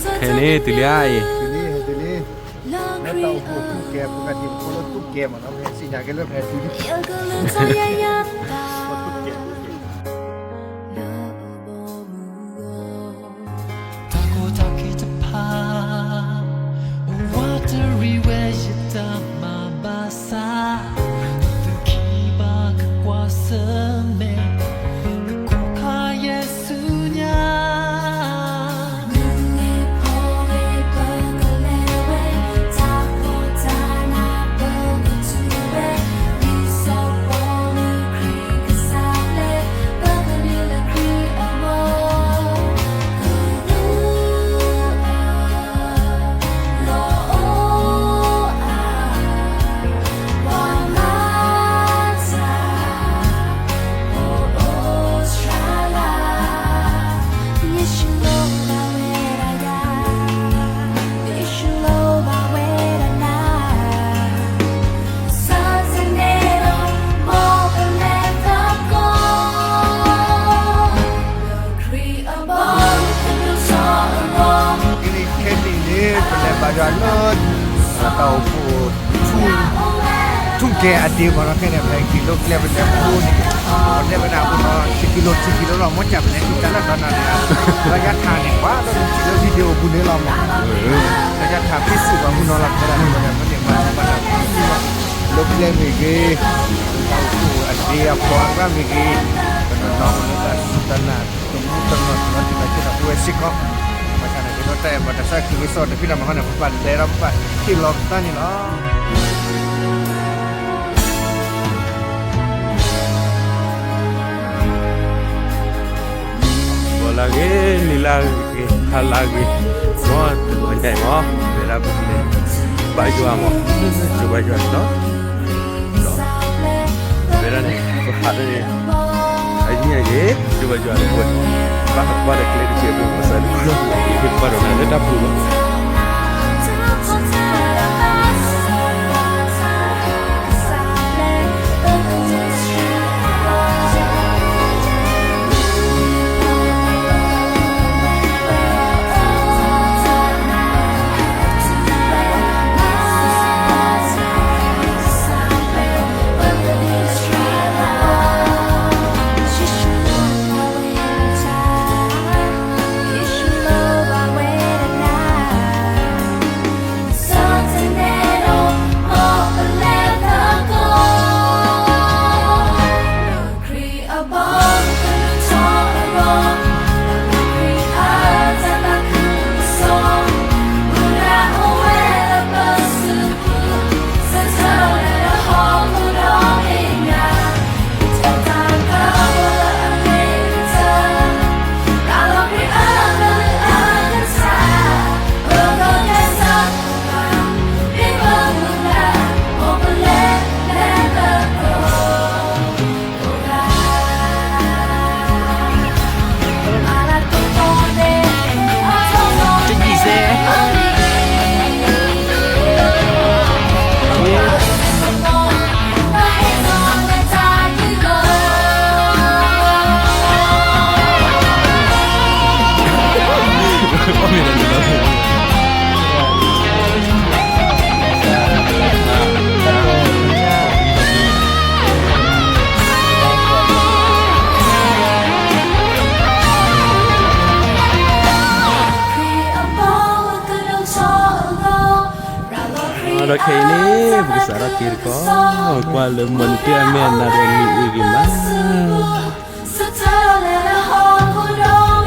ခဲန့ၣ် တုၤလံဧါအံၤ, တုၤလံ ဟဲတုၤလံ, လၢတၢ်အိၣ်ဖှိၣ်ထူၣ်ကဲ ပကထံၣ်ဖိလၢထူၣ်ကဲမးနီၤ ပဟဲစံၣ်ညါက့ၤလၢပဟဲတုၤလံ, တၢ်ကိၢ်တၢ်ဂီၤတဖၣ်, အိၣ်ဝးတရံးဝဲယတၢ်မၤဘၣ်ဆၣ်, သုခံဘၣ်ကကွၢ်ဆၢၣ်မဲာ်, ကခိးခးယဲၢ်ဆူညါ ခဲန့ၣ် ပလဲၤဘါယွၤလၢ တၢ်အိၣ်ဖှိၣ် ထူၣ်ကဲအဒ့မးနီၤ ခဲန့ၣ် ပဟဲက့ၤလီၤကျဲ ပလဲၤဖိန့ၣ်, ပလဲၤဝဲဒၣ်ဖိနီၤ ဆံကံလိ ဆံကံလိလီၤ မ့ၢ်ကၢ်ပလဲၤထံၣ်တၢ်လၢဒီးနၤန့ၣ်, လၢယထးန့ၣ် ပှၤလၢနထံၣ်လၢ video ပူၤန့ၣ်လီၤမး, လၢယထးဖ့ၣ်စူၣ်ပှၤမုၢ်နီၤလီၤ ဖဲဒၣ်န့ၣ် ပန့ၢ်မၤမၤတၢ်ဖ့ၣ်စူၣ်လီၤ, လီၤကျဲမ့ၢ်ဂ့ၤ, တၢ်အိၣ်ဖှိၣ်အဒ့အဖီအကျါမ့ၢ်ဂ့ၤ, ပနီၢ်နီၢ်အိၣ်လၢတၢ်စူၢ်တၢ်နာ် တမူတနီၤ တနီၤတံၢ်တၢ်ဆၢတၢ်ဖိဝဲစ့ၢ်ကီး, ဘၣ်ဆၣ်န့ၣ် ဒ်သိးတၢ်အဲၣ်ဘၣ်တၢ်ဆၢက့ၤဝံသးတဖံးတၢ်မၤဃီန့ၣ် ပဘၣ်လဲၤဒီးပဘၣ်ဟ့ၣ်လီၤပသးန့ၣ်လီၤ. ဂီၤလၢဂ့ၤ နံၤလၢဂ့ၤ ဟါလၢဂ့ၤ, မ်တနံၤညါအံၤမး ဝဲဒၣ်ပကလဲၤ ဘါယွၤမး ကၠိဘါယွၤန့ၣ်လီၤ. ဒီး ဝဲဒၣ်န့ၣ် ပဟးလၢန့ၣ် အယံၤအယံၤ ကၠိဘါယွၤန့ၣ် ပဘၣ်ကွၢ်ဒီးကျဲတကဲးဖိ ကစၢ်ဒုးခိၣ်လီၤ ဟ့ၣ်ပှၤဒီးနၤလၢတၢ်ပူၤလီၤ. ဒီးခဲအံၤန့ၣ် ပကစးထီၣ်က့ၤတကီၢ် ကွၢ်လၢမီၢ်နံၤတ့ၢ်အမဲာ်နၤဒီးမံၤအ့ၣ်ဂ့ၤမး.